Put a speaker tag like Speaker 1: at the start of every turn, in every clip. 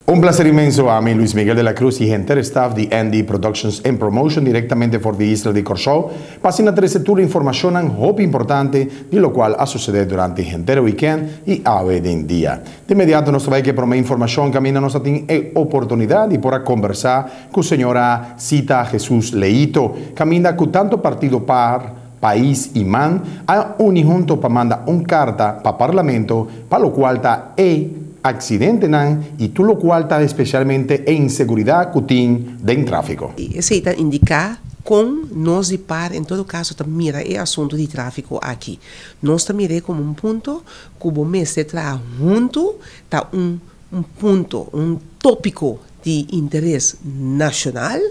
Speaker 1: Un plaser inmenso ami, Luis Miguel de la Cruz i henter staff di ND Productions and Promotion direktamente for di isla di Kòrsou, pa asina trese tur informashonnan hopi importante di lokual a susedé durante henter weekend i awe den dia. Di inmediato nos ta bai ku e promé informashon kaminda nos a tin e oportunidat di por a kombersá ku señora Zita Jesus Leito, kaminda ku tantu partido par, Pais i man a uni hunto pa manda un karta pa Parlamento pa lokual ta e aksidentenan i tur lokual ta espesialmente e inseguridat ku tin den tráfiko.
Speaker 2: Esei ta indiká kon nos di par en todo kaso ta mira e asuntu di tráfiko aki. Nos ta mir'é komo un punto ku bo mester traha huntu, ta un un punto, un tópiko di interes nashonal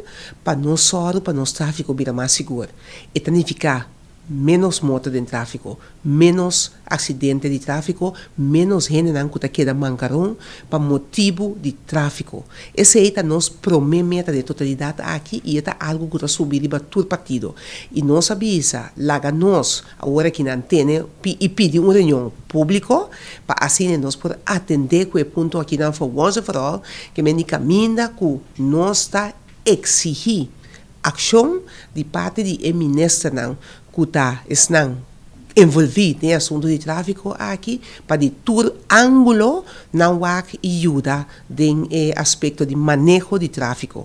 Speaker 2: pa nos sòru pa nos tráfiko bira mas sigur. E ta nifiká ménos morto den tráfiko, ménos aksidente di tráfiko, ménos hendenan ku ta keda mankaron pa motibu di tráfiko. Esei ta nos promé meta den totalidat aki i e ta algu ku ta subi riba tur partido. I nos a bisa, laga nos awor aki nan tene i pidi un reunion públiko pa asina nos por atendé ku e punto akinan for once and for all, ke men di kaminda ku nos ta eksigí akshon di parti di e ministernan ku ta esnan envolví den e asuntu di tráfiko aki pa di tur ángulo nan wak i yuda den e aspekto di maneho di tráfiko.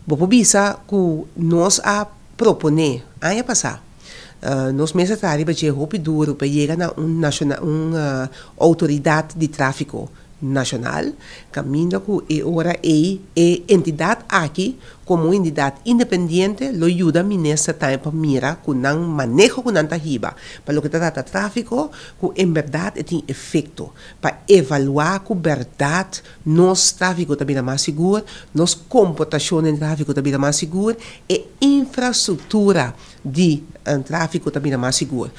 Speaker 2: Bo por bisa ku nos a proponé aña pasá, nos mes a traha riba dje hopi duru pa yega na un un outoridat di tráfiko nashonal, kaminda ku e ora ei e entidat aki komo un entidat independiente lo yuda minister tambe pa mira ku nan maneho ku nan ta hiba pa loke ta trata tráfiko ku en bèrdat e tin efekto pa evaluá ku bèrdat nos tráfiko ta bira mas sigur, nos komportashon den tráfiko ta bira mas sigur, e infrastruktura di tráfiko ta bira mas sigur.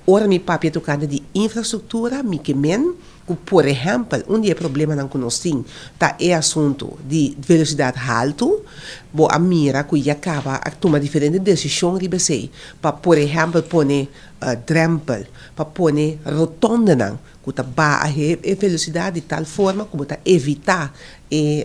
Speaker 2: Ora mi papia tokante di infrastruktura mi ke men Ku por ehèmpel, un di e problemanan ku nos tin ta e asuntu di velosidat haltu. Bo a mira ku ya kaba a tuma diferente desishon riba esei pa por ehèmpel pone drèmpel, pa pone rotondenan ku ta baha e velosidat di tal forma ku bo ta evitá e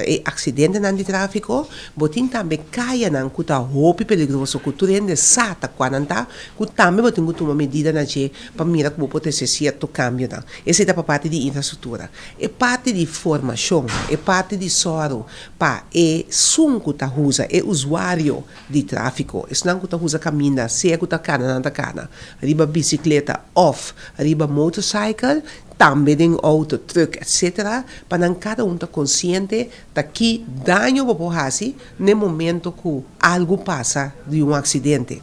Speaker 2: e aksidentenan di tráfiko. Bo tin tambe kayanan ku ta hopi peligroso ku tur hende sa ta kua nan ta, ku tambe bo tin ku tuma medida na dje pa mira ku bo por trese sierto kambionan. Esei ta pa parti di infrastruktura. E parti di formashon, e parti di sòru pa esun ku ta usa, e usuario di tráfiko, esnan ku ta usa kaminda, sea ku ta kana nan ta kana riba bisikleta òf riba motorcycle, Tambe den auto, truck etc. Pa nan cada un ta consciente ta ki daño bo por haci n'e momento cu algo pasa di un accidente.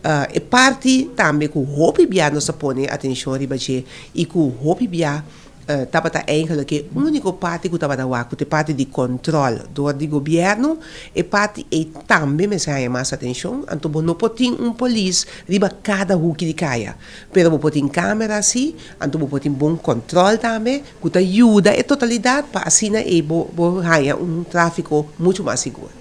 Speaker 2: E parti tambe cu hopi bia nos ta pone atencion riba dje y cu hopi bia tabata eigenlijk e unico parti cu tabata wak cu ta e parti di control door di gobierno, e parti ey tambe mester haña mas atencion. Anto bo no por tin un polis riba cada huki di caya. Pero bo por tin camera si, anto bo por tin bon control tambe cu ta yuda e totalidad pa asina ey bo bo haya un trafico mucho mas sigur.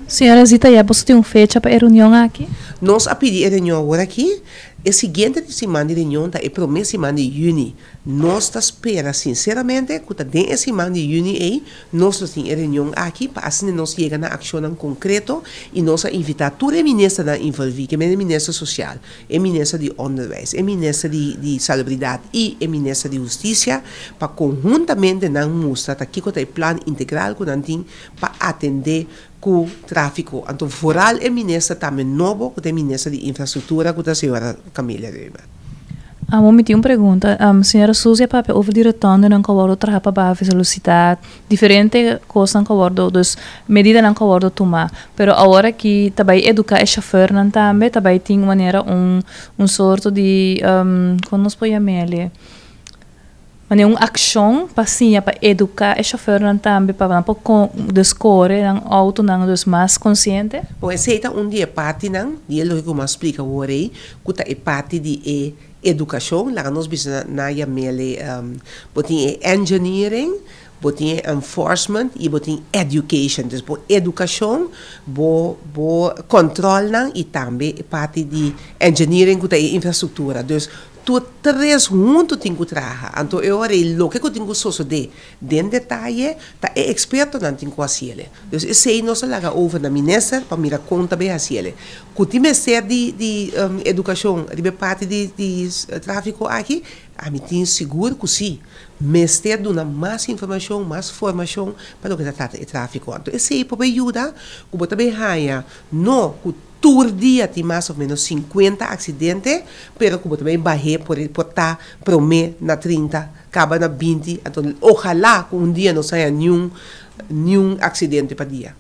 Speaker 3: Señora Zita, ya boso tin un fecha pa e reunion aki?
Speaker 2: Nos a pidi e reunion awor aki. E siguiente siman di reunion ta e prome siman di juni. Nos ta spera sinceramente cu ta den e siman di juni ey nos lo tin e reunion aki pa asina nos yega na accionnan concreto y nos a invita tur e ministernan envolvi, ke men e minister social, e minister di Onderwijs, e minister di di Salubridat i e minister di Hustisia pa konhuntamente nan mustra ta kiko ta e plan integral ku nan tin pa atendé ku tráfiko. Anto vooral e minister tambe nobo ku ta e minister di Infrastruktura ku ta señora Camelia Römer.
Speaker 3: Amo mi tin un pregunta. Señora Suzy a papia over di rotondenan ku a wòrdu traha pa baha velosidad. Diferente kosnan ku a wòrdu, dus medidanan ku a wòrdu tumá. Pero awor aki ta bai eduká e shofèrnan tambe, ta bai tin manera un un sorto di kon nos por yam'el? Manera un akshon pa siña pa eduká e shofèrnan tambe pa nan por dus kore nan outonan dus mas konsiente.
Speaker 2: Bon, esei ta un di e partinan di e loke ku mi a splika awor ei, ku ta e parti di e edukashon, laga nos bisa na yam'el bo tin e engineering, Bo tin e enforcement y bo tin education. Dus bo educacion, bo bo controlnan y tambe e parti di engineering cu ta e infrastructura. Dus Tur tres huntu tin ku traha. Anto e ora ei loke ku tin ku sosodé den detaye ta e ekspertonan tin ku hasiele. Dus esei nos a laga over na minister pa mira kon ta bay hasiele. Ku tin mester di di edukashon riba e parti di di tráfiko aki, ami tin sigur ku si. Mester duna mas informashon, mas formashon pa loke ta trata e tráfiko. Anto esei por bay yuda ku bo ta bay haña no ku tur dia tin mas of menos 50 aksidente, pero ku bo ta bay bah'é por por ta promé na 30, kaba na 20, anto ojalá ku un dia no sa haña niun niun aksidente pa dia.